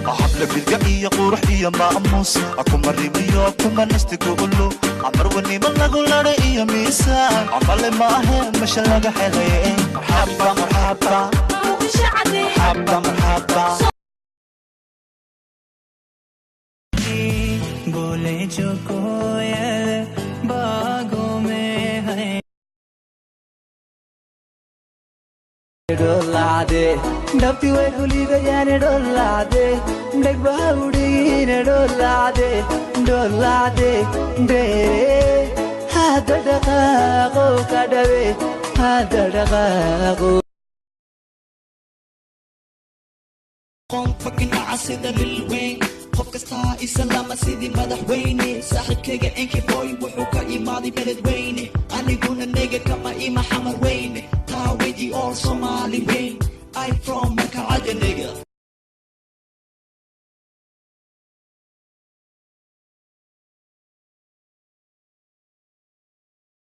Habla bilga iyo qurux iyo maamuus, kumarimiyo kumanastigulu amarwanimo lagu ladha iyo miisaan amale maahe mesha laga helay. Marxaba marxaba marxaba marxaba. बोले जो कोयल बागों में है। Dhoolacde dhabti way kuliibayaane, dhoolacde dhegbaawdhiine, dhoolacde dhoolacde dheere hadda dhaqaaqo ka dhawe hadda dhaqaaqo. Qonfakinaca sida Lil Wayne, qof kastaa islaama sidii madaxweyne. Saaxiibkayga enki boy wuxuu ka imaaday Beledweyne, aniguna nega kama ima Xamar weyne. Taa weydii all Somali weyn, I from Markacada nigga.